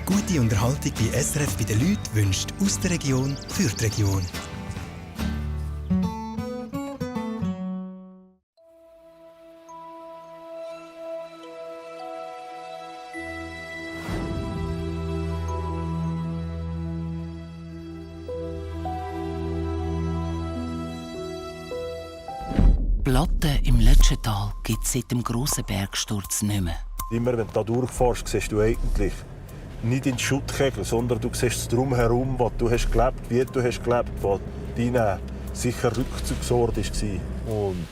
Gute Unterhaltung bei SRF bei den Leuten wünscht aus der Region für die Region. Platten im Lötschental gibt es seit dem grossen Bergsturz nicht mehr. Immer wenn du da durchfährst, siehst du eigentlich nicht in die Schuttkegel, sondern du siehst es drumherum, was du hast gelebt, wie du hast gelebt, was dein sicher Rückzugsort war. Und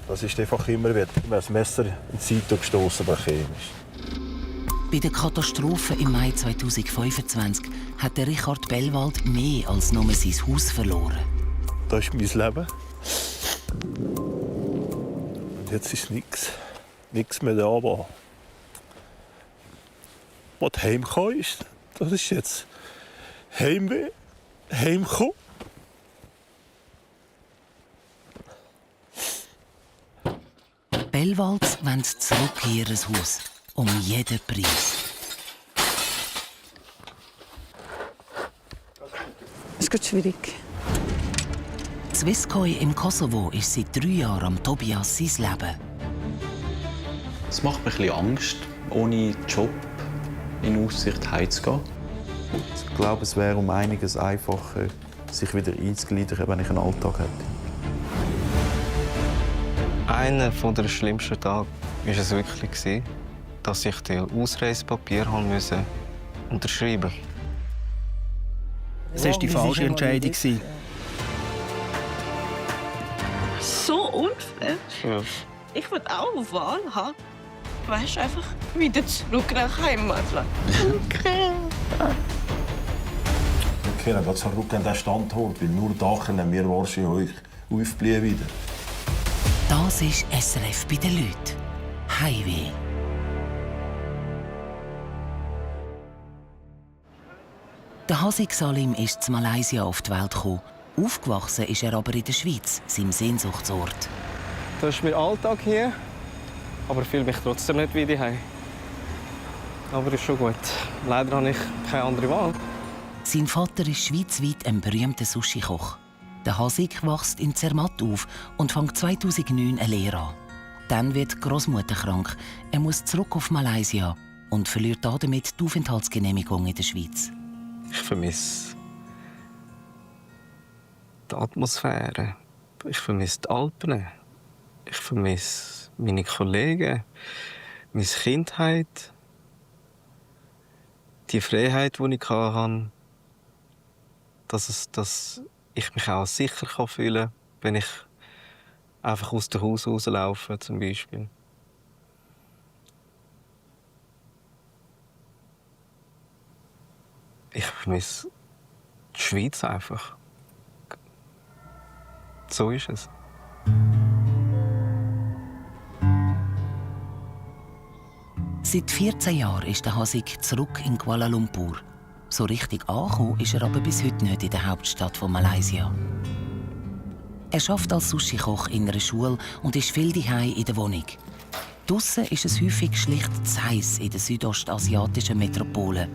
das ist einfach immer wieder das Messer in die Seite gestoßen, aber chemisch. Bei der Katastrophe im Mai 2025 hat der Richard Bellwald mehr als nur sein Haus verloren. Das ist mein Leben. Und jetzt ist nichts mehr da, was heimgekommen ist. Das ist jetzt Heimweh, heimkommen. Bellwalds wollen zurück in ihr Haus. Um jeden Preis. Es ist schwierig. Swisskoi im Kosovo ist seit 3 Jahren am Tobias sein Leben. Es macht mir ein bisschen Angst, ohne Job in Aussicht heimzugehen. Ich glaube, es wäre um einiges einfacher, sich wieder einzugliedern, wenn ich einen Alltag hätte. Einer der schlimmsten Tage war es wirklich, dass ich die Ausreisepapier unterschreiben musste. Es war die falsche Entscheidung. So unfair. Ja. Ich will auch eine Wahl haben. Weißt du, einfach wieder zurück nach Heimat. Wir können gerade zurück an den Standort, weil nur da können wir wahrscheinlich aufbleiben wieder. Das ist SRF bei den Leuten. Heimweh. Der Hasik Salim ist zu Malaysia auf die Welt gekommen. Aufgewachsen ist er aber in der Schweiz, seinem Sehnsuchtsort. Das ist mein Alltag hier, aber ich fühle mich trotzdem nicht wie daheim. Aber ist schon gut. Leider habe ich keine andere Wahl. Sein Vater ist schweizweit ein berühmter Sushi-Koch. Der Hasik wächst in Zermatt auf und fängt 2009 eine Lehre an. Dann wird die Großmutter krank. Er muss zurück auf Malaysia und verliert damit die Aufenthaltsgenehmigung in der Schweiz. Ich vermisse die Atmosphäre. Ich vermisse die Alpen. Ich vermisse meine Kollegen, meine Kindheit, die Freiheit, die ich hatte, dass ich mich auch sicher fühlen kann, wenn ich einfach aus dem Haus rauslaufe, zum Beispiel. Ich vermisse die Schweiz einfach. So ist es. Seit 14 Jahren ist der Hasik zurück in Kuala Lumpur. So richtig angekommen ist er aber bis heute nicht in der Hauptstadt von Malaysia. Er arbeitet als Sushi-Koch in einer Schule und ist viel daheim in der Wohnung. Draussen ist es häufig schlicht zu heiß in den südostasiatischen Metropolen.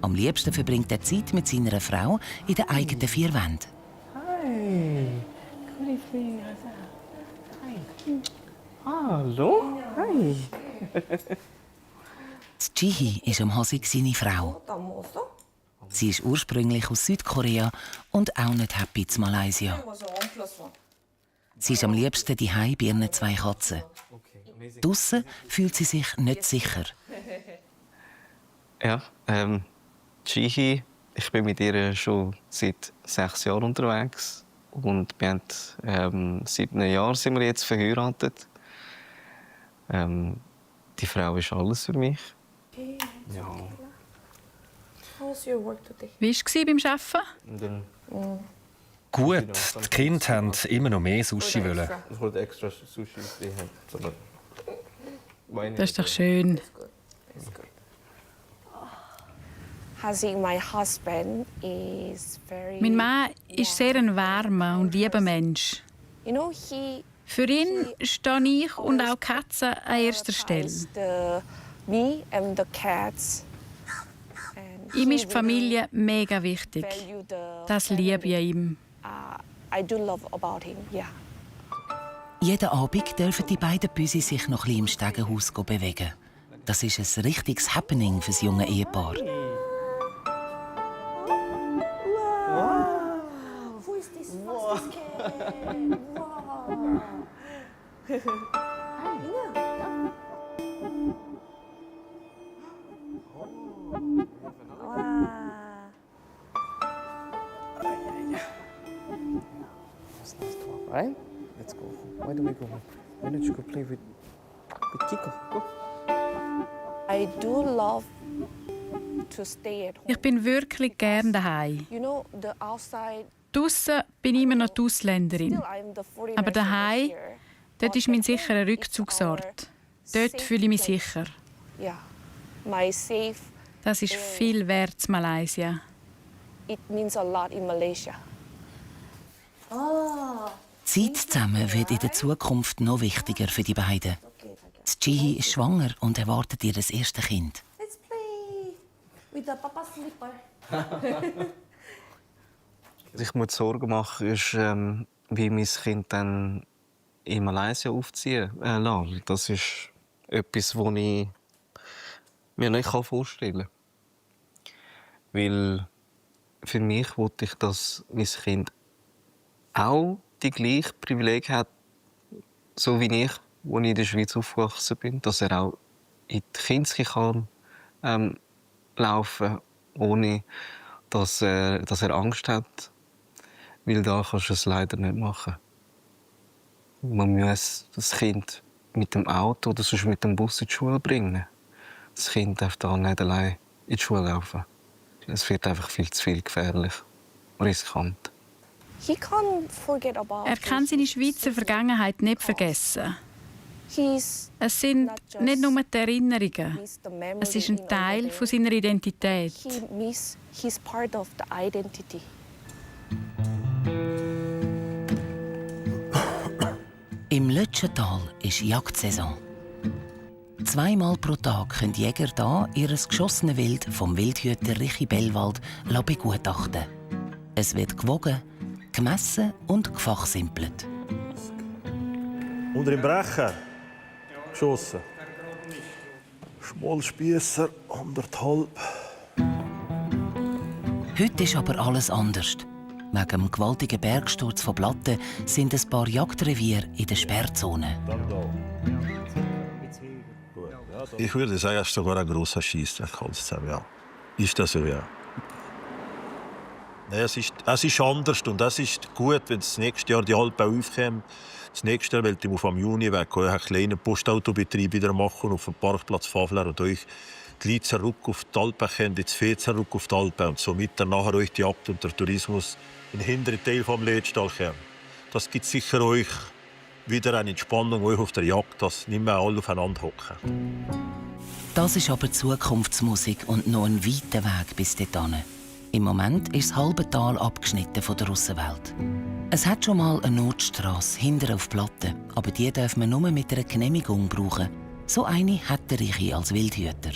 Am liebsten verbringt er Zeit mit seiner Frau in den eigenen 4 Wänden. Hi. Hallo. Hi. Jihi ist am Hasik seine Frau. Sie ist ursprünglich aus Südkorea und auch nicht happy zu Malaysia. Sie ist am liebsten daheim bei ihren 2 Katzen. Draussen fühlt sie sich nicht sicher. Ja, Jihi, ich bin mit ihr schon seit 6 Jahren unterwegs. Und wir haben, seit einem Jahr sind wir jetzt verheiratet. Die Frau ist alles für mich. Ja. Wie war es beim Arbeiten? Gut, die Kinder haben immer noch mehr Sushi wollen. Ich wollte extra Sushi haben. Das ist doch schön. Mein Mann ist sehr ein warmer und lieber Mensch. Für ihn stehe ich und auch die Katzen an erster Stelle. Ihm ist die Familie mega wichtig. Das liebe ich an ihm. I do love about him, yeah. Jeden Abend dürfen die beiden Büsi sich noch ein bisschen im Stegenhaus bewegen. Das ist ein richtiges Happening für das junge Ehepaar. Who is this? What's this kid? Wow. Right? Let's go. Why do we go? Why don't you go play with Kiko? Go. I do love to stay at home. Ich bin wirklich gern daheim. You know, the outside. Draussen bin ich immer noch die Ausländerin. Still, I'm the foreigner Aber daheim, here. dort ist mein sicherer Rückzugsort. Dort fühle ich mich sicher. Yeah, my safe. Das ist viel wert in Malaysia. It means a lot in Malaysia. Zeit zusammen wird in der Zukunft noch wichtiger für die beiden. Chihi ist schwanger und erwartet ihr erstes Kind. Let's play with the papa slipper. Was ich mir Sorgen mache, ist, wie mein Kind dann in Malaysia aufziehen lasse. Das ist etwas, was ich mir nicht vorstellen kann. Weil für mich wollte ich, dass mein Kind auch die gleichen Privilegien hat, so wie ich, als ich in der Schweiz aufgewachsen bin. Dass er auch in die Kinderkirche kann laufen, ohne dass er Angst hat. Weil da kannst du es leider nicht machen. Man muss das Kind mit dem Auto oder sonst mit dem Bus in die Schule bringen. Das Kind darf da nicht allein in die Schule laufen. Es wird einfach viel zu viel gefährlich, riskant. Er kann seine Schweizer Vergangenheit nicht vergessen. Es sind nicht nur die Erinnerungen. Es ist ein Teil von seiner Identität. He's part of the identity. Im Lötschental ist Jagdsaison. 2-mal pro Tag können Jäger hier ihr geschossenes Wild vom Wildhüter Richie Bellwald begutachten. Es wird gewogen, gemessen und gefachsimpelt. Unter dem Brecher geschossen. Schmollspiesser, 1,5. Heute ist aber alles anders. Wegen dem gewaltigen Bergsturz von Platten sind ein paar Jagdreviere in der Sperrzone. Ich würde sagen, es ist sogar ein grosser Scheissdreck. Ja. Ist das so, ja? Es ist anders und es ist gut, wenn das nächste Jahr die Alpen aufkommen. Das nächste Jahr will ich auf am Juni weg einen kleinen Postautobetrieb wieder machen auf dem Parkplatz Favler und euch die Leute zurück auf die Alpen kennen, die Fee zurück auf die Alpen und somit dann nachher euch die Jagd und der Tourismus in den hinteren Teil vom Lötschtal kommen. Das gibt sicher euch wieder eine Entspannung euch auf der Jagd, dass nicht mehr alle aufeinander hocken. Das ist aber Zukunftsmusik und noch ein weiter Weg bis dorthin. Im Moment ist das halbe Tal abgeschnitten von der Aussenwelt. Es hat schon mal eine Notstrasse hinter auf Platten, aber die darf man nur mit einer Genehmigung brauchen. So eine hat der Richie als Wildhüter.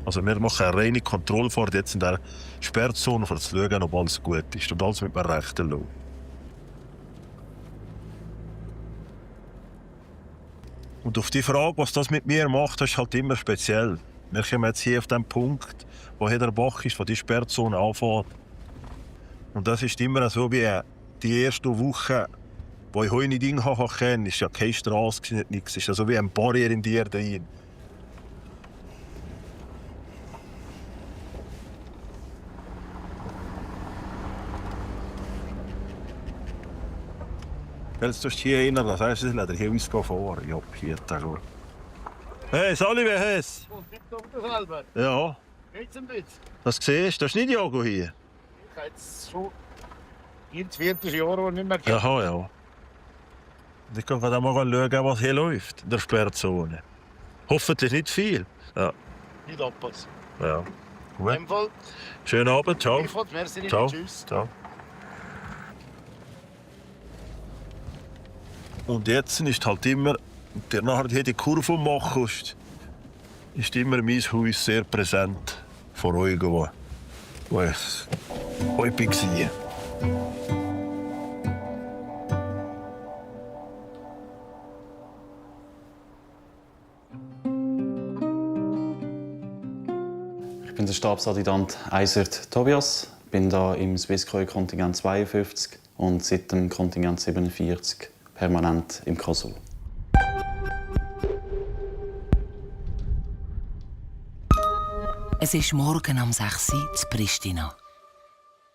Also wir machen eine reine Kontrollfahrt jetzt in der Sperrzone, um zu schauen, ob alles gut ist und alles mit einem rechten Lauf. Und auf die Frage, was das mit mir macht, das ist halt immer speziell. Wir kommen jetzt hier auf den Punkt, wo der Bach ist, wo die Sperrzone anfängt. Und das ist immer so wie die erste Woche, wo ich heute nicht hinkommen kann, ist ja keine Straße, nichts. Es ist ja so wie ein Barriere in dir drin. Jetzt tust du hier rein, das heisst, es lässt hier ausfahren. Ja, hier, da gut. Hey, Sali, wer heißt? Ja. Das siehst du, das ist nicht Jago hier. Ich habe jetzt schon 40 Jahre nicht mehr gehabt. Aha, ja. Ich kann gerade mal schauen, was hier läuft in der Sperrzone. Hoffentlich nicht viel. Ja. Nicht abpassen. Ja. In dem Fall. Schönen Abend, ciao. Merci, Ciao. Tschüss. Ciao. Und jetzt ist halt immer, der nachher die Kurve machen ist immer mein Haus sehr präsent. vor Augen, wo ich häufig war. Ich bin der Stabsadjutant Eisert Tobias, bin hier im Swisscroy-Kontingent 52 und seit dem Kontingent 47 permanent im Kosovo. Es ist morgen um 6 Uhr in Pristina.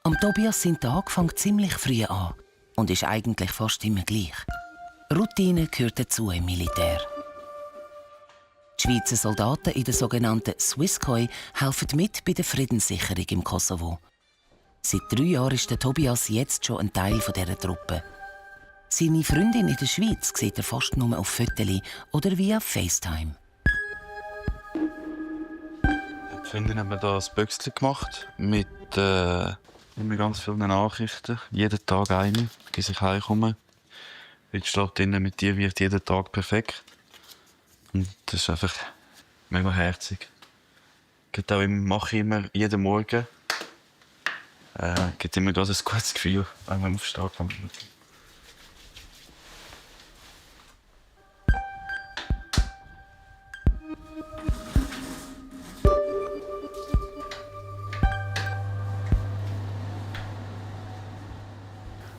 Am Tobias sein Tag fängt ziemlich früh an und ist eigentlich fast immer gleich. Routine gehört dazu im Militär. Die Schweizer Soldaten in der sogenannten Swisscroy helfen mit bei der Friedenssicherung im Kosovo. Seit 3 Jahren ist der Tobias jetzt schon ein Teil dieser Truppe. Seine Freundin in der Schweiz sieht er fast nur auf Fotos oder via FaceTime. Die Freundin hat mir da ein Büchschen gemacht mit ganz vielen Nachrichten. Jeden Tag eine, bis ich heimkomme. Heute steht drin, mit dir wird jeder Tag perfekt. Und das ist einfach mega herzig. Mache ich immer jeden Morgen. Gibt immer ein gutes Gefühl, wenn man aufsteht.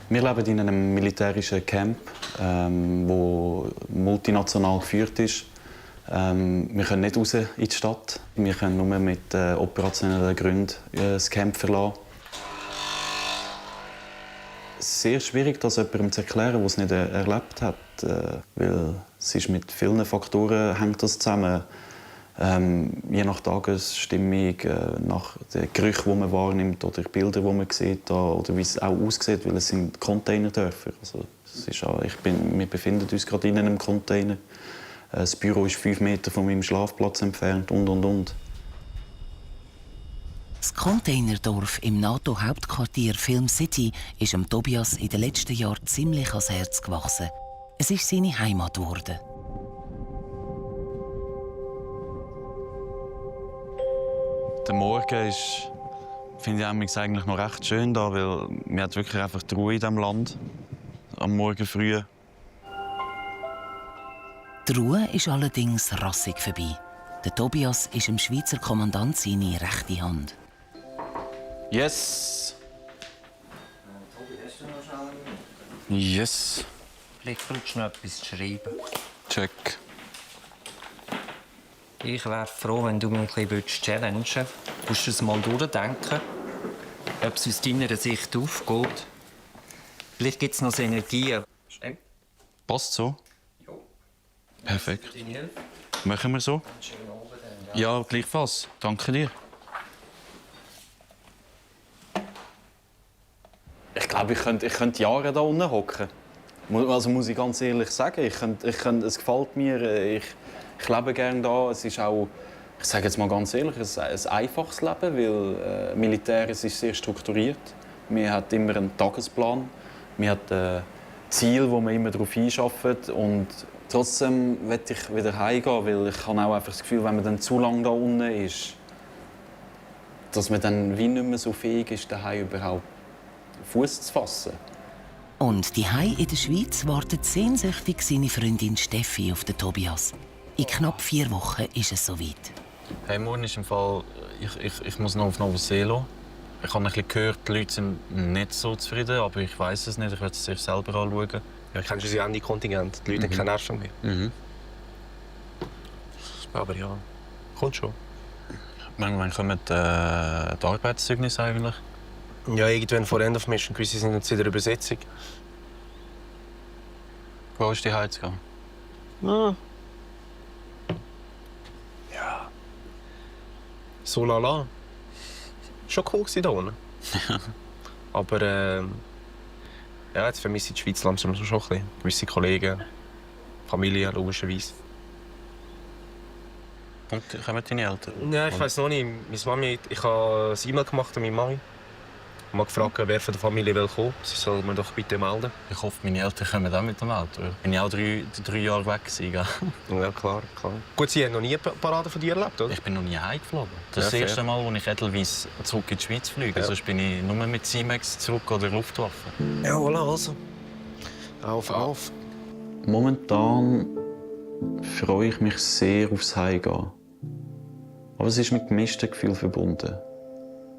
Wir leben in einem militärischen Camp, wo multinational geführt ist. Wir können nicht raus in die Stadt. Wir können nur mit operationellen Gründen das Camp verlassen. Sehr schwierig, das jemandem zu erklären, der es nicht erlebt hat. Weil es ist mit vielen Faktoren hängt das zusammen. Je nach Tagesstimmung, nach den Gerüchen, die man wahrnimmt, oder Bilder, die man sieht, oder wie es auch aussieht, weil es sind Containerdörfer. Also, wir befinden uns gerade in einem Container. Das Büro ist 5 Meter von meinem Schlafplatz entfernt und. Das Containerdorf im NATO-Hauptquartier Film City ist dem Tobias in den letzten Jahren ziemlich ans Herz gewachsen. Es ist seine Heimat geworden. Der Morgen ist, finde ich eigentlich noch recht schön da, weil man hat wirklich einfach die Ruhe in diesem Land am Morgen früh. Die Ruhe ist allerdings rassig vorbei. Der Tobias ist dem Schweizer Kommandant seine rechte Hand. Yes! Tobi, hast du noch schnell eine Minute? Yes! Vielleicht brauchst du noch etwas zu schreiben. Check. Ich wäre froh, wenn du mich ein bisschen challengen würdest. Du musst es mal durchdenken, ob es aus deiner Sicht aufgeht. Vielleicht gibt es noch Synergien. Stimmt? Passt so? Ja. Perfekt. Deine Hilfe? Machen wir so? Schönen Abend dann, ja. Ja, gleichfalls. Danke dir. Ich glaube, ich könnte Jahre da unten hocken. Also muss ich ganz ehrlich sagen, es gefällt mir. Ich lebe gerne da. Es ist auch, ich sage jetzt mal ganz ehrlich, ein einfaches Leben, weil Militär ist sehr strukturiert. Man hat immer einen Tagesplan, man hat Ziele, wo man immer darauf hinarbeitet. Und trotzdem will ich wieder heimgehen, weil ich habe auch einfach das Gefühl, wenn man dann zu lange da unten ist, dass man dann wie nicht mehr so fähig ist, daheim überhaupt Fuß zu fassen. Und die Hai in der Schweiz wartet sehnsüchtig seine Freundin Steffi auf den Tobias. In knapp 4 Wochen ist es soweit. Hey, morgen ist im Fall, ich muss noch auf Novoselo. Ich habe ein bisschen gehört, die Leute sind nicht so zufrieden, aber ich weiß es nicht. Ich werde es sich selber anschauen. Ja, ich kenne schon die Kontingent. Die Leute kennen auch schon mehr. Mhm. Aber ja, kommt schon. Wann kommen die Arbeitszeugnisse eigentlich? Ja, irgendwann vor End of Mission. Gewisse sind jetzt in der Übersetzung. Wo ist die Heizung? Ja. Ja. So lala. Schon cool hier unten. Aber ja, jetzt vermisse ich die Schweiz langsam schon ein bisschen. Gewisse Kollegen, Familie, logischerweise. Und kommen deine Eltern? Ja, ich weiß noch nicht. Meine Mami, ich habe ein E-Mail gemacht an meine Mami. Ich habe gefragt, wer von der Familie will kommen. Sie soll mir doch bitte melden. Ich hoffe, meine Eltern kommen auch mit dem Auto. Ich bin ja auch drei Jahre weg gewesen, gell? Ja, klar. Gut, Sie haben noch nie eine Parade von dir erlebt, oder? Ich bin noch nie heimgeflogen. Das ist das erste Mal, als ich edelweiss zurück in die Schweiz fliege. Ja. Sonst bin ich nur mit Simex zurück oder Luftwaffe. Ja, voilà, also. Auf. Momentan freue ich mich sehr aufs Heimgehen. Aber es ist mit gemischten Gefühlen verbunden.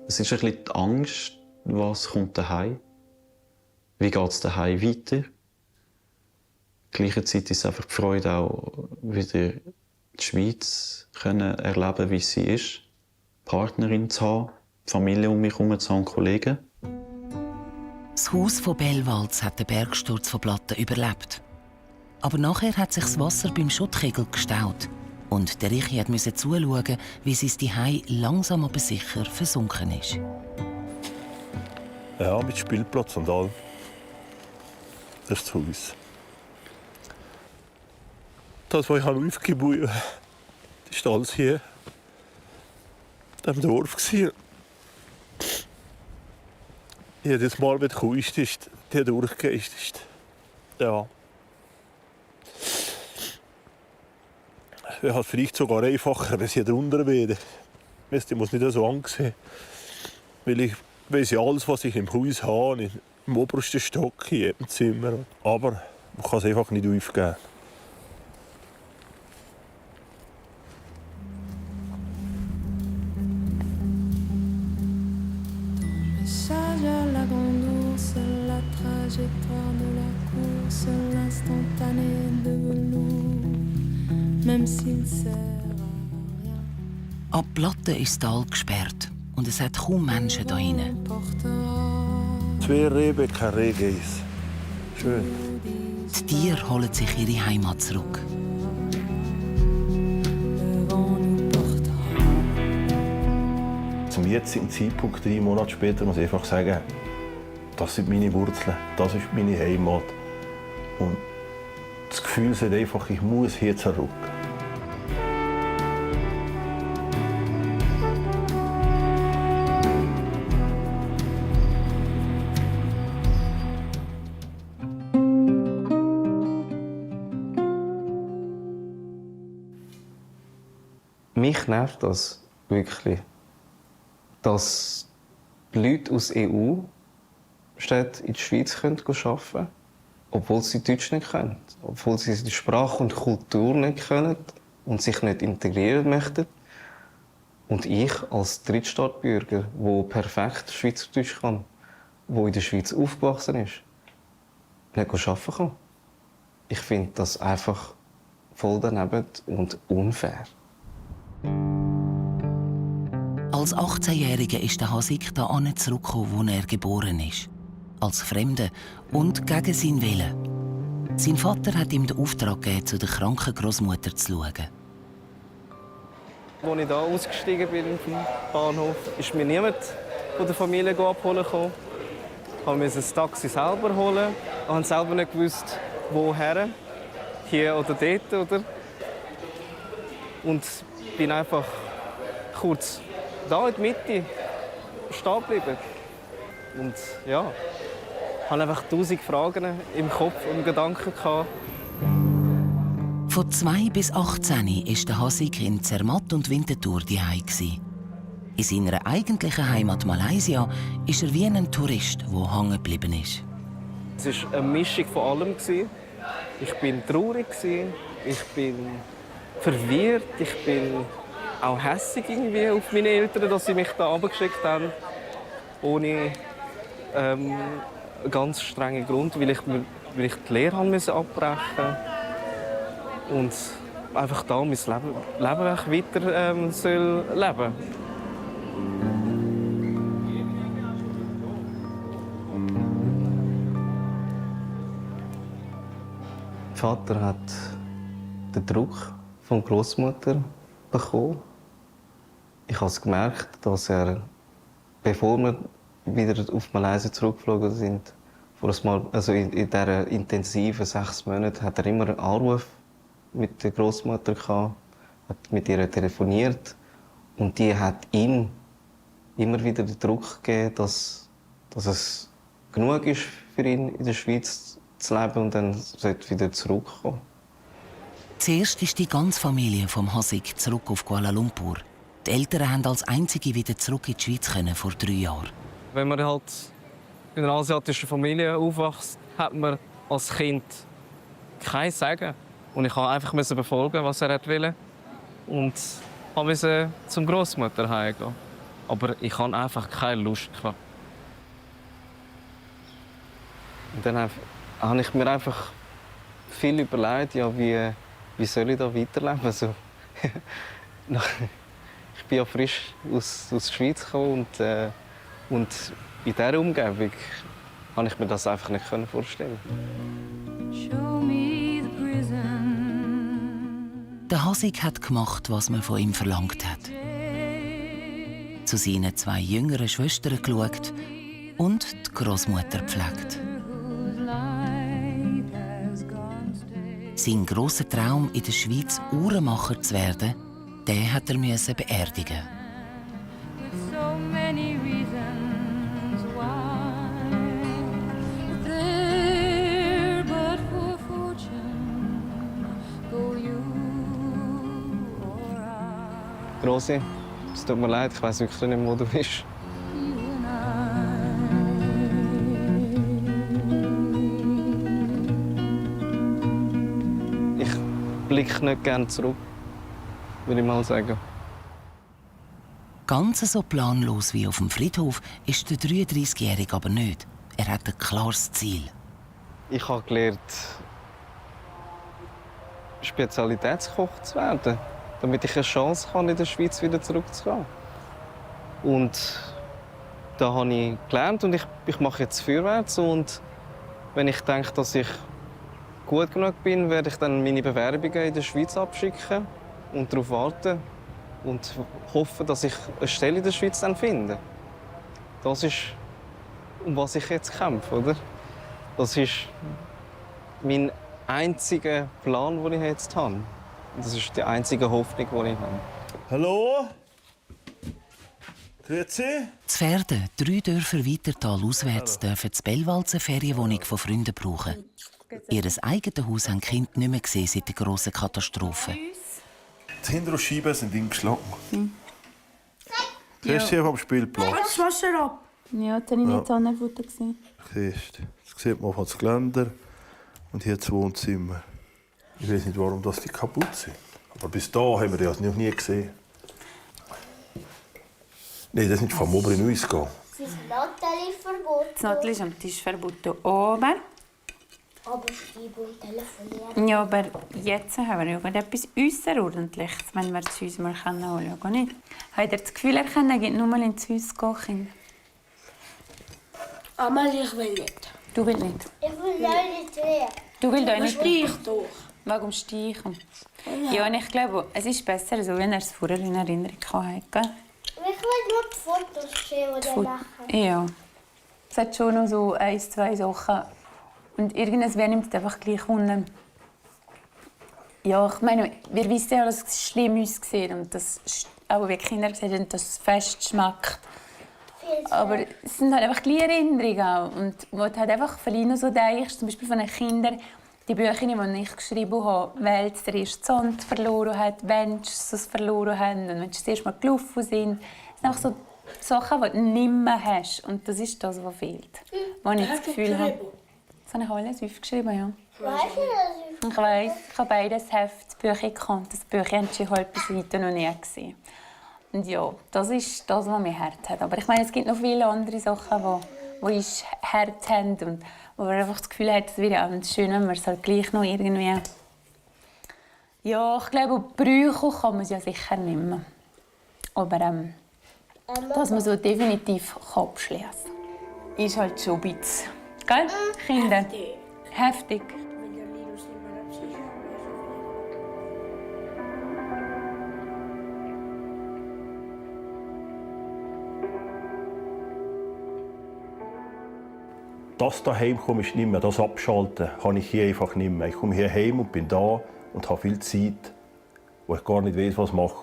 Es ist ein bisschen die Angst, was kommt daheim? Wie geht es daheim weiter? Gleichzeitig ist es einfach die Freude, auch wieder die Schweiz können erleben, wie sie ist. Partnerin zu haben, Familie um mich herum zu haben, Kollegen. Das Haus von Bellwalds hat den Bergsturz von Platten überlebt. Aber nachher hat sich das Wasser beim Schuttkegel gestaut. Und der Richi musste zuschauen, wie sein Zuhause langsam aber sicher versunken ist. Ja, mit Spielplatz und all. Das ist das Haus. Das, was ich aufgebaut habe, das war alles hier in diesem Dorf. Jedes Mal, wenn die ist, die durchgegeist ist. Ja. Es wäre halt vielleicht sogar einfacher, wenn sie drunter wäre. Ich muss nicht so ansehen. Weil ich weiss ja alles, was ich im Haus habe, im obersten Stock, in jedem Zimmer. Aber man kann es einfach nicht aufgeben. Ab Platten ist das Tal gesperrt und es hat kaum Menschen hier hinein. 2 Reben, kein Rehgeiss. Schön. Die Tiere holen sich ihre Heimat zurück. Zum jetzigen Zeitpunkt, 3 Monate später, muss ich einfach sagen, das sind meine Wurzeln, das ist meine Heimat. Und das Gefühl ist einfach, ich muss hier zurück. Mich nervt das wirklich, dass die Leute aus EU-Städten in die Schweiz arbeiten können, obwohl sie Deutsch nicht können, obwohl sie die Sprache und Kultur nicht können und sich nicht integrieren möchten. Und ich als Drittstaatsbürger, der perfekt Schweizerdeutsch kann, der in der Schweiz aufgewachsen ist, nicht arbeiten kann. Ich finde das einfach voll daneben und unfair. Als 18-Jähriger ist der Hasik hierher zurückgekommen, wo er geboren ist. Als Fremder und gegen seinen Willen. Sein Vater hat ihm den Auftrag gegeben, zu der kranken Großmutter zu schauen. Als ich hier ausgestiegen bin vom Bahnhof, ist mir niemand von der Familie abholen gekommen. Ich musste das Taxi selber holen. Ich habe selber nicht gewusst, woher. Hier oder dort. Oder? Und bin einfach kurz da in der Mitte stehen geblieben. Und ja, ich hatte einfach 1000 Fragen im Kopf und Gedanken. Von 2 bis 18 war der Hasik in Zermatt und Winterthur daheim. In seiner eigentlichen Heimat Malaysia ist er wie ein Tourist, der hängen geblieben ist. Es war eine Mischung von allem. Ich war traurig, ich bin verwirrt, ich bin auch hässig irgendwie auf meine Eltern, dass sie mich da runtergeschickt haben. Ohne ganz strengen Grund, weil ich die Lehre abbrechen musste. Und einfach da mein Leben weiter soll leben. Mein Vater hat den Druck von der Großmutter bekommen. Ich habe gemerkt, dass er, bevor wir wieder auf Malaysia zurückgeflogen sind, in dieser intensiven 6 Monaten, hat er immer einen Anruf mit der Großmutter gehabt, hat mit ihr telefoniert und die hat ihm immer wieder den Druck gegeben, dass dass es genug ist für ihn, in der Schweiz zu leben und dann sollte wieder zurückkommen. Zuerst ist die ganze Familie vom Hasik zurück auf Kuala Lumpur. Die Eltern haben als einzige wieder zurück in die Schweiz können, vor 3 Jahren. Wenn man halt in einer asiatischen Familie aufwächst, hat man als Kind kein Sagen. Und ich musste einfach befolgen, was er wollte. Und musste zum Großmutter heimgehen. Aber ich hatte einfach keine Lust. Und dann habe ich mir einfach viel überlegt, ja, wie soll ich da weiterleben? Also, ich bin ja frisch aus der Schweiz gekommen und in dieser Umgebung konnte ich mir das einfach nicht vorstellen. Der Hasik hat gemacht, was man von ihm verlangt hat. Zu seinen 2 jüngeren Schwestern geschaut und die Großmutter gepflegt. Sein grosser Traum, in der Schweiz Uhrenmacher zu werden, den hat er beerdigen. Grossi, es tut mir leid, ich weiss wirklich nicht, wo du bist. Ich blicke nicht gerne zurück, würde ich mal sagen. Ganz so planlos wie auf dem Friedhof ist der 33-Jährige aber nicht. Er hat ein klares Ziel. Ich habe gelernt, Spezialitätskoch zu werden, damit ich eine Chance habe, in der Schweiz wieder zurückzukommen. Und da habe ich gelernt und ich mache jetzt vorwärts. Und wenn ich denke, dass ich gut genug bin, werde ich dann meine Bewerbungen in der Schweiz abschicken und darauf warten und hoffe, dass ich eine Stelle in der Schweiz dann finde. Das ist, um was ich jetzt kämpfe, oder? Das ist mein einziger Plan, den ich jetzt habe. Das ist die einzige Hoffnung, die ich habe. Hallo? Grüezi? Zu Verden, 3 Dörfer weiter talauswärts, dürfen die Bellwalds eine Ferienwohnung von Freunden brauchen. Ihr eigenes Haus haben die Kinder nicht mehr gesehen seit der grossen Katastrophe. Die Hinterscheiben sind eingeschlagen. Siehst du hier am Spielplatz? Das Wasser ab. Ja, das war ich nicht so nervös. Siehst du, das sieht man auf das Geländer und hier das Wohnzimmer. Ich weiß nicht, warum die kaputt sind. Aber bis dahin haben wir das noch nie gesehen. Nein, das ist nicht vom oberen ausgehen. Das ist Nathalie verboten. Das Nathalie ist am Tisch verboten. Aber schreiben und telefonieren. Ja, aber jetzt haben wir etwas Außerordentliches, wenn wir das Haus mal anschauen können. Nicht? Habt ihr das Gefühl, er kann nur mal ins Haus gehen? Amalie, ich will nicht. Du willst nicht? Ich will nicht mehr. Du willst auch nicht? Streich doch. Wegen Steichen. Ja, und ich glaube, es ist besser, so, wenn er es vorher in Erinnerung hatte. Ich will nur die Fotos sehen, die machen. Ja. Es hat schon noch so 1, 2 Sachen. Und irgendwann nimmt es einfach gleich unten. Ja, ich meine, wir wissen ja, dass es schlimm aussieht und dass auch wie Kinder gesehen haben, dass es fest schmeckt. Aber es sind halt einfach kleine Erinnerungen auch. Und wo du halt einfach vielleicht noch so denkst, zum Beispiel von den Kindern, die Bücher, die ich geschrieben habe, weil sie den ersten Sand verloren hat, wenn sie es verloren haben und wenn sie das erste Mal gelaufen sind. Das sind einfach so Sachen, die du nicht mehr hast. Und das ist das, was fehlt. Wo ich das Gefühl habe, das habe ich alles aufgeschrieben, ja. Ich weiss, ich habe beides Heft, Bücher gekannt. Das Bücher haben sie halt bis heute noch nie gesehen. Und ja, das ist das, was mir Herz hat. Aber ich meine, es gibt noch viele andere Sachen, die ich Herz haben und wo man einfach das Gefühl hat, es wäre schön, wenn man es halt gleich noch irgendwie... Ja, ich glaube, Brüche kann man es ja sicher nicht mehr. Aber dass man so definitiv abschließen kann, ist halt schon ein bisschen... Gell, Kinder? Heftig. Das daheim komme ich nicht mehr, das Abschalten kann ich hier einfach nicht mehr. Ich komme hier heim und bin da und habe viel Zeit, wo ich gar nicht weiß, was ich mache.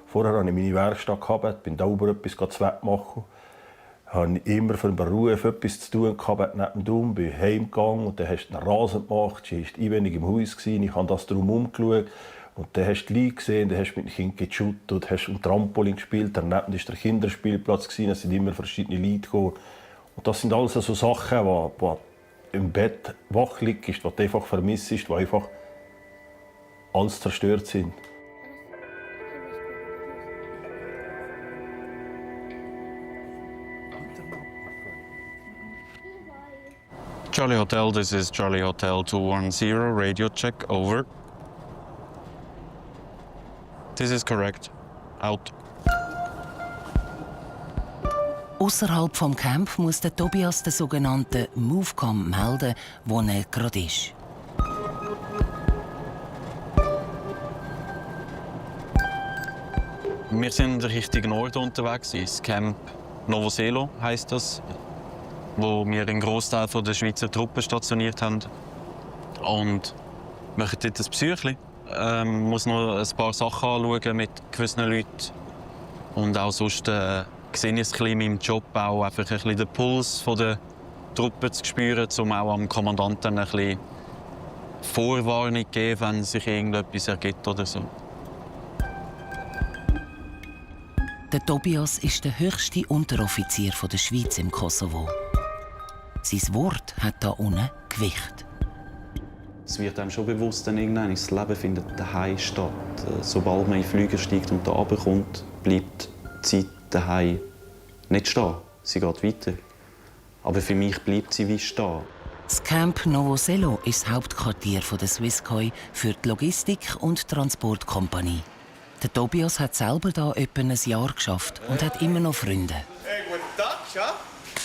Vorher hatte ich meine Werkstatt, bin da oben etwas zu machen. hatte ich immer für den Beruf etwas zu tun gehabt, neben dem Dom, bin heimgegangen und dann hast du einen Rasen gemacht, du warst einwenig im Haus, ich habe das drumherum geschaut. Und dann hast du die Leute gesehen, dann hast du mit den Kindern geshootet, hast ein Trampolin gespielt, daneben war der Kinderspielplatz, es sind immer verschiedene Leute gekommen. Und das sind alles so Sachen, die im Bett wach liegen, die du einfach vermisst, die einfach alles zerstört sind. Charlie Hotel, this is Charlie Hotel 210, radio check, over. This is correct. Out. Außerhalb vom Camp muss der Tobias den sogenannten Movecom melden, wo er gerade ist. Wir sind Richtung Norden unterwegs, ins Camp Novoselo heisst das, wo wir einen Großteil der Schweizer Truppen stationiert haben. Und machen dort ein Psychli. Muss noch ein paar Sachen anschauen mit gewissen Leuten. Und auch sonst sehe ich ein bisschen in meinem Job auch einfach ein bisschen den Puls der Truppen zu spüren, um auch am Kommandanten ein bisschen Vorwarnung zu geben, wenn sich irgendetwas ergibt oder so. Der Tobias ist der höchste Unteroffizier der Schweiz im Kosovo. Sein Wort hat hier unten Gewicht. Es wird einem schon bewusst, dass das Leben findet daheim statt. Sobald man in den Flieger steigt und da runterkommt, bleibt die Zeit daheim nicht stehen. Sie geht weiter. Aber für mich bleibt sie wie stehen. Das Camp Novoselo ist das Hauptquartier der Swisscom für die Logistik- und Transportkompanie. Der Tobias hat selber hier etwa ein Jahr geschafft und hat immer noch Freunde. Hey, guten Tag, ja?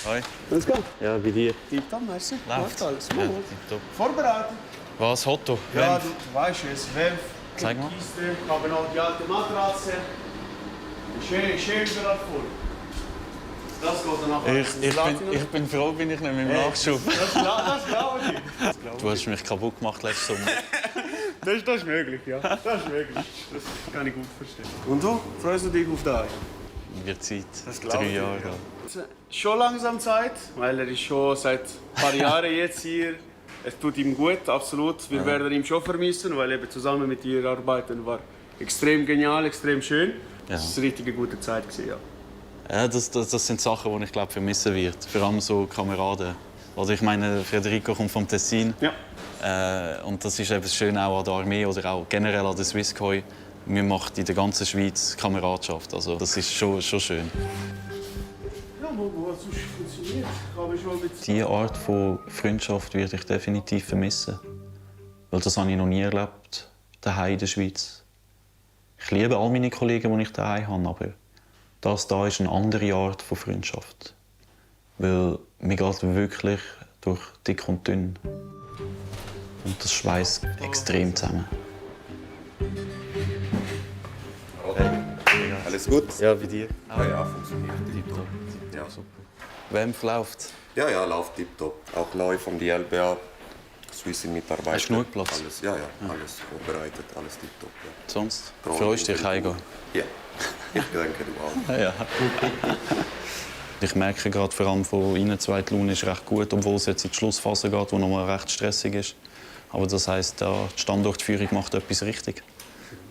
Hi. Alles gut? Ja, bei dir? Tipptopp, merci. Läuft alles. Ja, tipptopp. Vorbereitet? Was, Hotto? Ja, du weißt, es ist Welf. Zeig mal. Kiste, haben noch die alte Matratze. Schön überall voll. Das geht dann nachher. Ich bin froh, bin ich nicht mit dem Nachschub. Das glaube ich. Du hast mich kaputt gemacht letzten Sommer. Das ist möglich, ja. Das ist möglich. Das kann ich gut verstehen. Und du? Freust du dich auf daheim? Wird Zeit. Das 3 Jahre. Schon langsam Zeit, weil er ist schon seit ein paar Jahren jetzt hier. Es tut ihm gut, absolut. Wir werden ihn schon vermissen, weil eben zusammen mit dir arbeiten war extrem genial, extrem schön. Ja. Das war eine richtig gute Zeit, ja. Ja, das sind Sachen, die ich glaube vermissen wird. Vor allem so Kameraden. Also ich meine, Federico kommt vom Tessin. Ja. Und das ist eben schön auch an der Armee oder auch generell an der Swisscom. Wir machen in der ganzen Schweiz Kameradschaft. Also das ist schon schön. Ja, was funktioniert. Diese Art von Freundschaft werde ich definitiv vermissen. Weil das habe ich noch nie erlebt, daheim in der Schweiz. Ich liebe all meine Kollegen, die ich daheim habe, aber das hier ist eine andere Art von Freundschaft. Weil mir geht wirklich durch dick und dünn. Und das schweißt extrem zusammen. Hey. Alles gut? Ja, bei dir? Ja, funktioniert. Tipptopp. Ja. Super. WEMF läuft? Ja, läuft tipptopp. Auch neu vom DLBA. Swissin-Mitarbeiter. Hast du genug Platz? Alles, ja, alles vorbereitet, alles tipptopp. Ja. Sonst? Freust du dich heimgehen? Ja, ich denke, du auch. Ja. Ich merke gerade, vor allem von Ihnen zwei, die Laune ist recht gut, obwohl es jetzt in die Schlussphase geht, die noch mal recht stressig ist. Aber das heisst, die Standortführung macht etwas richtig.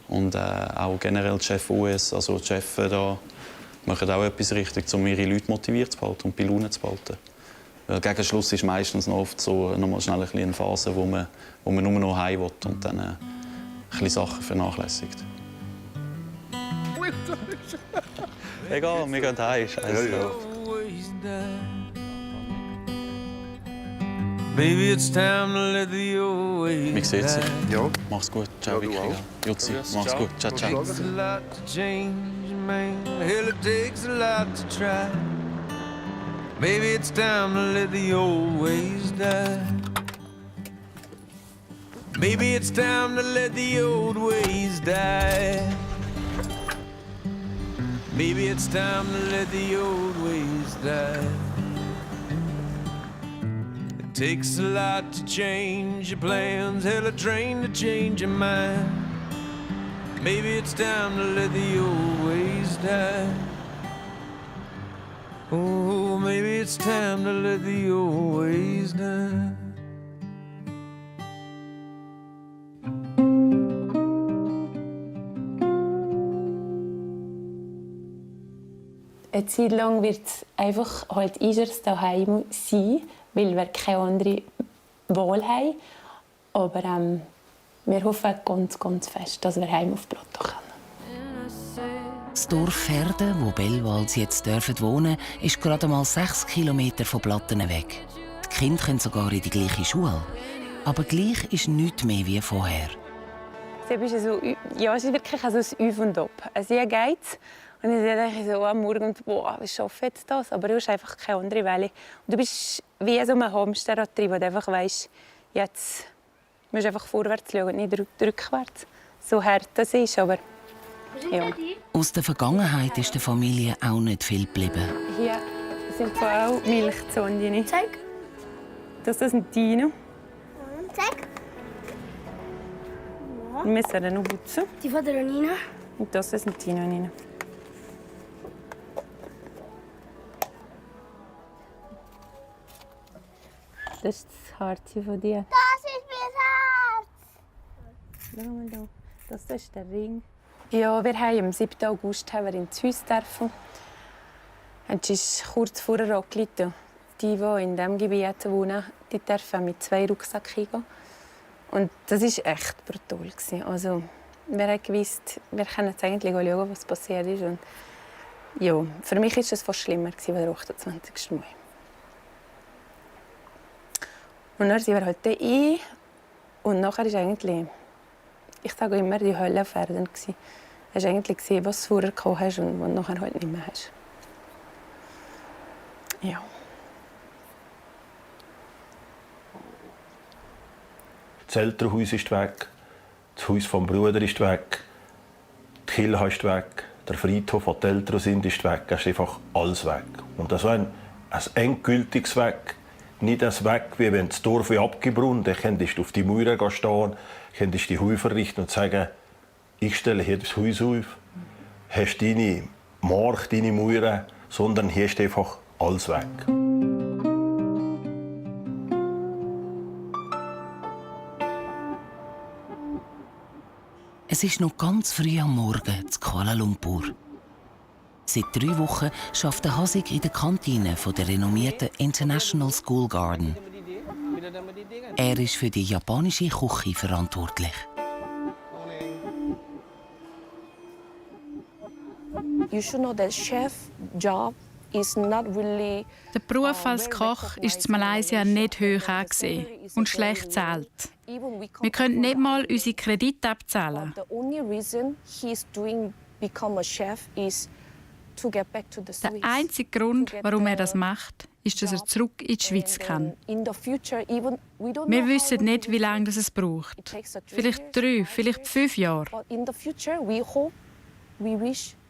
Und auch generell die Chef US, also die Chefs da, machen auch etwas richtig, um ihre Leute motiviert zu behalten und bei Laune zu behalten. Weil gegen Schluss ist meistens noch oft so noch mal schnell eine Phase, wo man nur noch heim will und dann ein bisschen Sachen vernachlässigt. Egal, wir gehen heim. Scheiße drauf. Baby, it's time to let the old ways Wie sieht's? die. Ja. Mach's gut. Ciao, Vicky. Jutzi, mach's gut. Ciao, ciao. Takes a lot to change, man. Hell, it takes a lot to try. Baby, it's time to let the old ways die. Baby, it's time to let the old ways die. Baby, it's time to let the old ways die. It takes a lot to change your plans, hell, a train to change your mind. Maybe it's time to let the old ways die. Oh, maybe it's time to let the old ways die. Eine Zeit lang wird es einfach halt unseres daheim sein, weil wir keine andere Wahl haben. Aber wir hoffen ganz, ganz fest, dass wir heim auf Plateau können. Das Dorf Verden, wo Bellwals jetzt wohnen dürfen, ist gerade mal 6 Kilometer von Platten weg. Die Kinder können sogar in die gleiche Schule. Aber gleich ist nichts mehr wie vorher. Es ist wirklich ein Auf und Ab. Also ich gehe und ich denke so am Morgen, boah, ich schaffe jetzt das. Aber du hast einfach keine andere Welle. Und du bist wie so ein Hamsterrad drin, wo du einfach weißt, jetzt musst du einfach vorwärts schauen und nicht rückwärts. So hart das ist, aber ja. Aus der Vergangenheit ist der Familie auch nicht viel geblieben. Hier sind auch Milchzonen. Zeig. Das ist ein Dino. Zeig. Wir müssen ihn noch putzen. Die von der Nina. Und das ist ein Dino, Nina. Das ist das Herz von dir. Das ist mein Herz! Schau mal da. Das ist der Ring. Ja, wir haben am 7. August ins Haus dürfen. Es ist kurz vor der Rocklite. Die in diesem Gebiet wohnen, die dürfen mit 2 Rucksäcken hingehen. Und das war echt brutal. Also, wir haben gewusst, wir können jetzt eigentlich schauen, was passiert ist. Und ja, für mich war es fast schlimmer als der 28. Mai. Und dann sind wir halt ein. Und nachher ist eigentlich, ich sage immer, die Hölle auf Erden. Du hast eigentlich gesehen, was du vorher gehabt hast und was du nachher halt nicht mehr hast. Ja. Das Elternhaus ist weg, das Haus vom Bruder ist weg, die Kirche ist weg, der Friedhof, wo die Eltern sind, ist weg. Es ist einfach alles weg. Und das war ein endgültiges Weg. Nicht ein Weg, wie wenn das Dorf abgebrannt ist. Dann könntest du auf die Mauer stehen, könntest die Heu verrichten und sagen, ich stelle hier das Haus auf. Hast deine Mark, deine Mauer, sondern hier ist einfach alles weg. Es ist noch ganz früh am Morgen in Kuala Lumpur. Seit 3 Wochen arbeitet Hasik in der Kantine der renommierten International School Garden. Er ist für die japanische Küche verantwortlich. You should know that chef job is not really. Der Beruf als Koch ist in Malaysia nicht hoch angesehen und schlecht bezahlt. Wir können nicht mal unsere Kredite abzahlen. The only reason he is doing become a chef is to get back to the Swiss. Der einzige Grund, warum er das macht, ist, dass er zurück in die Schweiz kann. Wir wissen nicht, wie lange es braucht. Vielleicht 3, vielleicht 5 Jahre.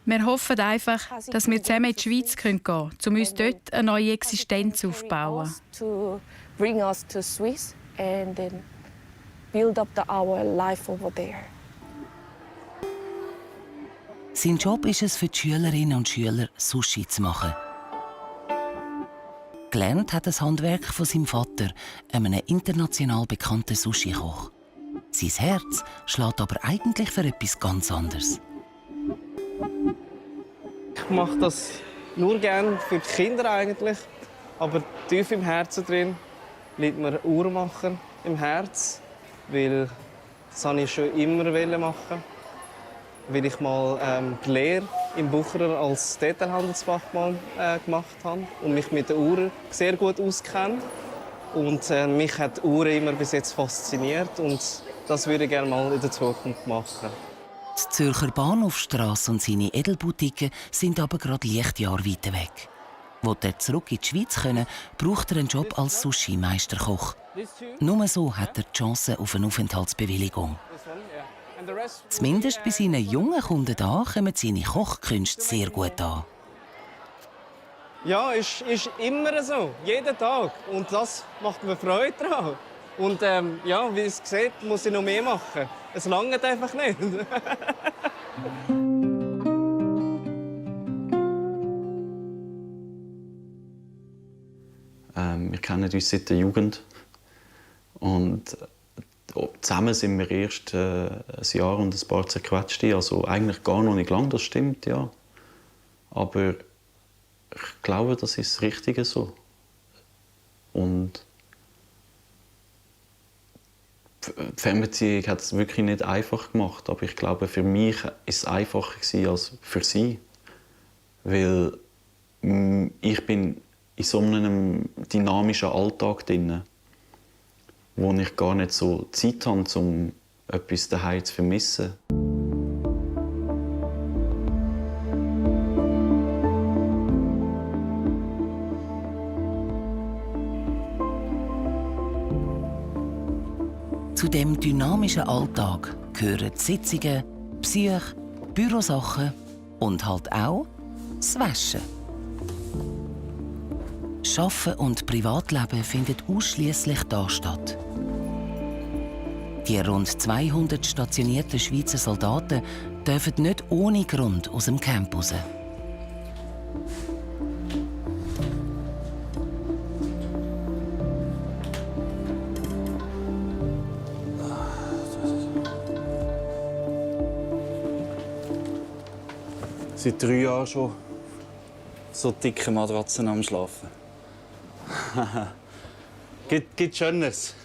Wir hoffen einfach, dass wir zusammen in die Schweiz gehen können, um uns dort eine neue Existenz aufzubauen. Sein Job ist es für die Schülerinnen und Schüler, Sushi zu machen. Gelernt hat das Handwerk von seinem Vater, einem international bekannten Sushi-Koch. Sein Herz schlägt aber eigentlich für etwas ganz anderes. Ich mache das nur gerne für die Kinder eigentlich, aber tief im Herzen drin liegt mir Uhrmacher im Herz, weil das wollte ich schon immer machen, weil ich mal die Lehre im Bucherer als Detailhandelsfachmann gemacht habe und mich mit den Uhren sehr gut auskenne. Und mich hat die Uhren immer bis jetzt fasziniert und das würde ich gerne mal in der Zukunft machen. Die Zürcher Bahnhofstrasse und seine Edelboutiquen sind aber gerade Lichtjahre weit weg. Will er zurück in die Schweiz können, braucht er einen Job als Sushi-Meisterkoch. Nur so hat er die Chance auf eine Aufenthaltsbewilligung. Zumindest bei seinen jungen Kunden da kommen seine Kochkünste sehr gut an. Ja, ist immer so, jeden Tag. Und das macht mir Freude daran. Und ja, wie es sieht, muss ich noch mehr machen. Es langt einfach nicht. Wir kennen uns seit der Jugend. Und zusammen sind wir erst ein Jahr und ein paar zerquetschte. Also eigentlich gar noch nicht lang, das stimmt, ja. Aber ich glaube, das ist das Richtige so. Und die Fernbeziehung hat es wirklich nicht einfach gemacht. Aber ich glaube, für mich war es einfacher als für sie. Weil ich bin in so einem dynamischen Alltag drin, wo ich gar nicht so Zeit habe, um etwas daheim zu vermissen. Zu dem dynamischen Alltag gehören Sitzungen, Besuche, Bürosachen und halt auch das Waschen. Arbeiten und Privatleben findet ausschließlich hier statt. Die rund 200 stationierten Schweizer Soldaten dürfen nicht ohne Grund aus dem Camp raus. Seit 3 Jahren schon so dicke Matratzen am Schlafen. Gibt Schöneres.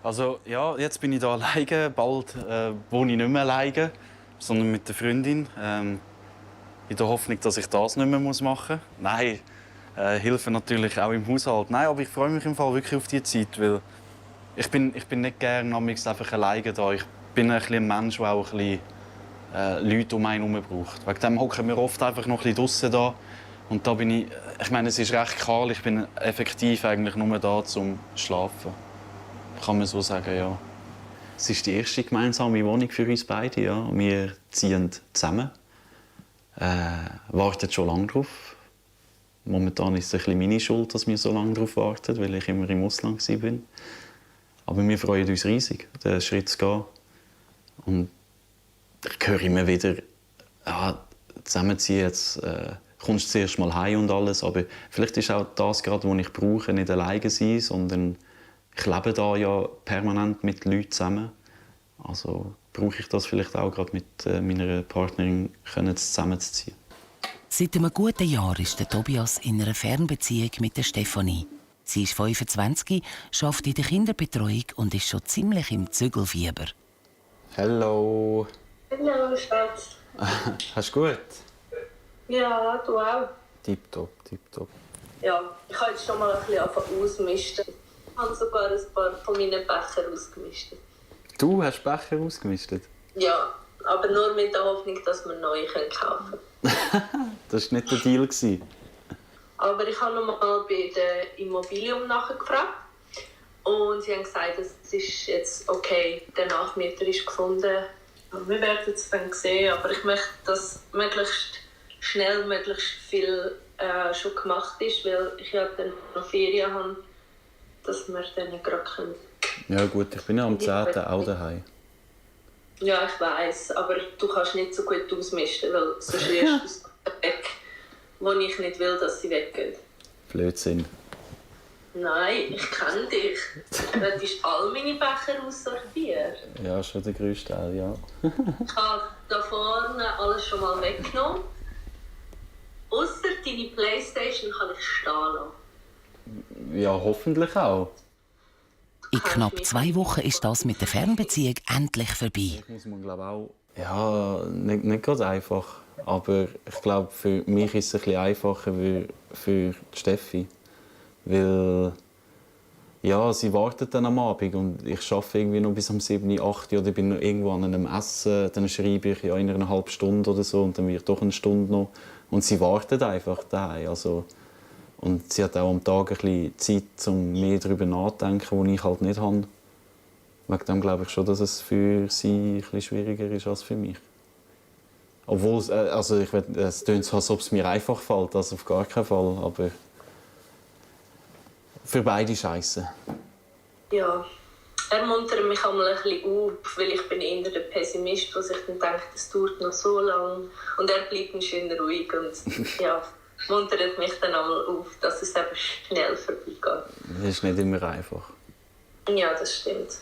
Also ja, jetzt bin ich hier alleine. Bald wohne ich nicht mehr alleine, sondern mit der Freundin. In der Hoffnung, dass ich das nicht mehr machen muss. Nein, Hilfe natürlich auch im Haushalt. Nein, aber ich freue mich im Fall wirklich auf die Zeit, weil ich bin nicht gerne einfach alleine da. Ich bin ein Mensch, der auch ein bisschen Leute um einen herum braucht. Wegen dem hocken wir oft einfach noch ein bisschen draussen da. Und da bin ich meine, es ist recht kahl. Ich bin effektiv eigentlich nur da zum Schlafen. Kann man so sagen, ja. Es ist die erste gemeinsame Wohnung für uns beide. Ja. Wir ziehen zusammen. Warten schon lange drauf. Momentan ist es ein bisschen meine Schuld, dass wir so lange darauf warten, weil ich immer im Ausland war. Aber wir freuen uns riesig, den Schritt zu gehen. Und ich höre immer wieder, ja, zusammenziehen, jetzt kommst du zuerst mal heim und alles. Aber vielleicht ist auch das gerade, was ich brauche, nicht alleine sein, sondern ich lebe da ja permanent mit Leuten zusammen. Also brauche ich das vielleicht auch gerade mit meiner Partnerin zusammenzuziehen. Seit einem guten Jahr ist der Tobias in einer Fernbeziehung mit der Stefanie. Sie ist 25, arbeitet in der Kinderbetreuung und ist schon ziemlich im Zügelfieber. Hallo. Hallo, Schatz. Hast du gut? Ja, du auch. Tipptopp, tipptopp. Ja, ich habe jetzt schon mal ein bisschen ausmisten. Ich habe sogar ein paar von meinen Bechern ausgemistet. Du hast Becher ausgemistet? Ja, aber nur mit der Hoffnung, dass wir neue kaufen können. Das war nicht der Deal. Aber ich habe noch mal bei dem Immobilium nachgefragt. Und sie haben gesagt, es ist jetzt okay, der Nachmieter ist gefunden. Wir werden es dann sehen, aber ich möchte, dass möglichst schnell, möglichst viel schon gemacht ist, weil ich ja dann noch Ferien habe, dass wir dann gerade können. Ja gut, ich bin ja am 10. auch daheim. Ja, ich weiss, aber du kannst nicht so gut ausmisten, weil sonst wirst du weg, wo ich nicht will, dass sie weggehen. Blödsinn. Nein, ich kenne dich. Du hättest all meine Becher aussortieren. Ja, schon der grösste Teil, ja. Ich habe da vorne alles schon mal weggenommen. Ausser deine Playstation kann ich stehen lassen. Ja, hoffentlich auch. In knapp 2 Wochen ist das mit der Fernbeziehung endlich vorbei. Das muss man glaube auch. Ja, nicht gerade einfach. Aber ich glaube, für mich ist es ein bisschen einfacher wie für die Steffi. Weil ja, sie wartet dann am Abend und ich arbeite irgendwie noch bis um 7, 8 oder bin noch irgendwo an einem Essen. Dann schreibe ich ja in einer halben Stunde oder so und dann wird doch eine Stunde noch. Und sie wartet einfach daheim. Also, und sie hat auch am Tag ein bisschen Zeit, um mehr darüber nachzudenken, die ich halt nicht habe. Wegen dem glaube ich schon, dass es für sie ein bisschen schwieriger ist als für mich. Obwohl, also es klingt so, als ob es mir einfach fällt, das auf gar keinen Fall. Aber für beide Scheiße. Ja, Er muntert mich einmal ein bisschen auf, weil ich bin eher der Pessimist, der sich dann denkt, es dauert noch so lange. Und er bleibt dann schön ruhig und ja, muntert mich dann einmal auf, dass es eben schnell vorbeigeht. Das ist nicht immer einfach. Ja, das stimmt.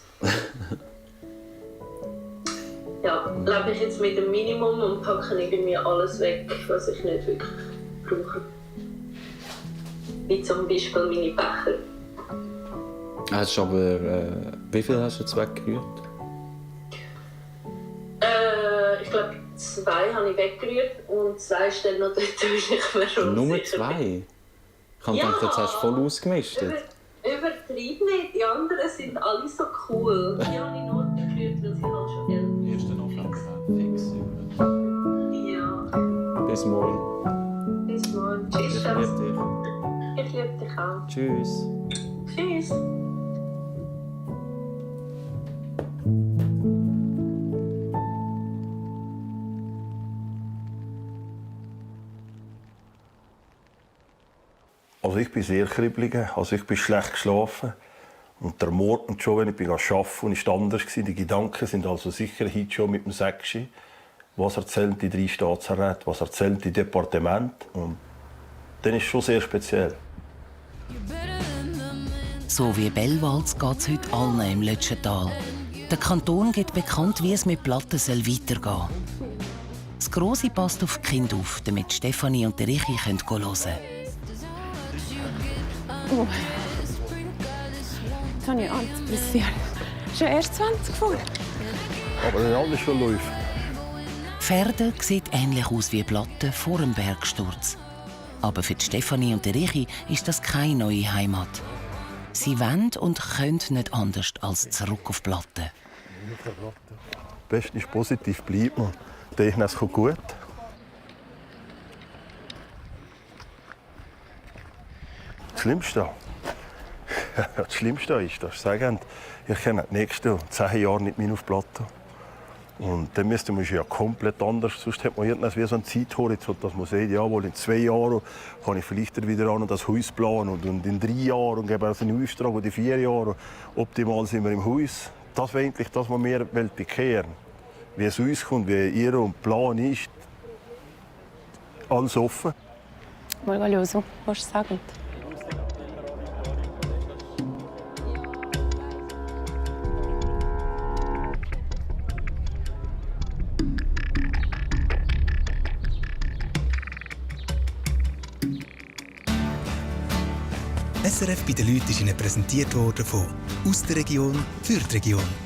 Ja, lebe ich jetzt mit dem Minimum und packe irgendwie alles weg, was ich nicht wirklich brauche. Wie zum Beispiel meine Becher. Hast du aber, wie viel hast du jetzt weggerührt? Ich glaube, 2 habe ich weggerührt und 2 stehen noch dort, wo ich mir schon Nur sicher 2? bin. Ich habe gedacht, jetzt hast du voll ausgemistet. Übertrieb nicht, die anderen sind alle so cool. Die habe ich nur gerührt, weil sie halt schon älter sind. 1. November, fix. Ja. Bis morgen. Bis morgen. Tschüss, Ich liebe dich. Ich liebe dich auch. Tschüss. Tschüss. Also ich bin sehr kribbelig, also ich bin schlecht geschlafen. Und der Morgen schon, wenn ich arbeiten bin, war anders. Die Gedanken sind also sicher heute schon mit dem Säckchen. Was erzählen die 3 Staatsräte, was erzählen die Departemente. Und dann ist es schon sehr speziell. So wie Bellwalz geht es heute allen im Lötschental. Der Kanton gibt bekannt, wie es mit Platten weitergehen soll. Das Grosse passt auf die Kinder auf, damit Stefanie und Richi hören können. Oh. Jetzt habe ich Angst, passiert. Schon erst 20 vor. Aber dann alles schon läuft. Pferde sieht ähnlich aus wie Platten vor dem Bergsturz. Aber für Stefanie und Richi ist das keine neue Heimat. Sie wollen und können nicht anders als zurück auf Platten. Das Beste ist positiv bleiben. Es kommt gut. Das Schlimmste ist, dass sie sagen, ich kenne die nächsten 10 Jahre nicht mehr auf Platte. Und dann müsste man ja komplett anders. Sonst hat man irgendwas wie so einen Zeithorizont, dass man sagt, jawohl, in 2 Jahren kann ich vielleicht wieder an das Haus planen und in 3 Jahren und gebe also einen Auftrag und in 4 Jahren optimal sind wir im Haus. Das wäre eigentlich das, was wir bekehren. Wie es rauskommt, wie ihr und Plan ist, alles offen. Mal hören, was du sagen. SRF bei den Leuten ist Ihnen präsentiert worden von «Aus der Region für die Region».